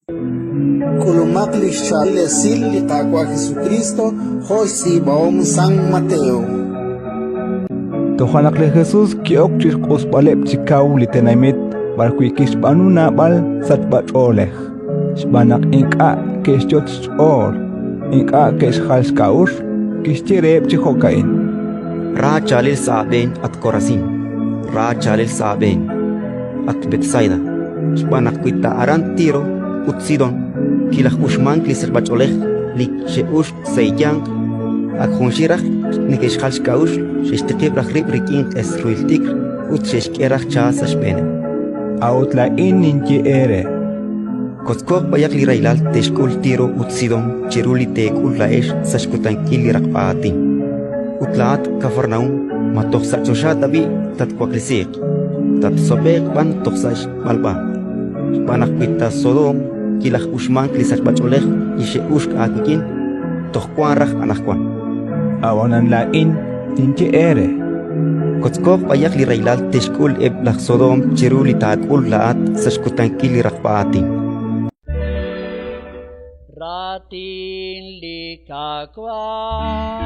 K'ulumaq li xchaab'il esil li Qaawa' Jesukriist jo' xtz'iib'ahom San Mateo. Toja' naq li Jesus ki'ok chi xq'usb'aleb' chi kaw li tenamit b'arwi' kixb'aanu naab'al sachb'ach'oolej, xb'aan naq ink'a' ke'xyot' xch'ool, ink'a' ke'xjal xk'a'uxl. Kixye reheb' chi jo'ka'in: Ra chaalel sa' aab'een, at Korasín! Ra chaalel sa' aab'een, at Betsaida! Xb'aan naq wi ta aran Tiro ut Sidón kilaj'uxmank li sachb'ach'oolej li xe'uxk sa' eeyanq, ak junxil raj neke'xjal xk'a'uxl, xe'xtiqib' raj rib' rik'in q'es ruhil t'ikr ut xe'xk'e raj cha sa' xb'eeneb'. A'ut laa'in ninye eere: Kotzkooq b'ayaq li rahilal te'xk'ul Tiro ut Sidón chiru li teek'ul laa'ex sa' xkutankil li raqb'a aatin. Ut laa'at, Kafarnaúm, ma toj sa' choxa tab'i' tatwaklesiiq? Tatsob'e'q b'an toj sa' xb'alb'a. Xb'aan naq wi ta Sodoom kilaj'uxmank li sachb'ach'oolej li xe'uxk aawik'in, toj wank raj anaqwan. Ab'anan laa'in ninye eere: Kotzkooq b'ayaq li rahilal te'xk'ul eb' laj Sodoom chiru li taak'ul laa'at sa' xkutankil li raqb'a aatin. Raatin li Qaawa'.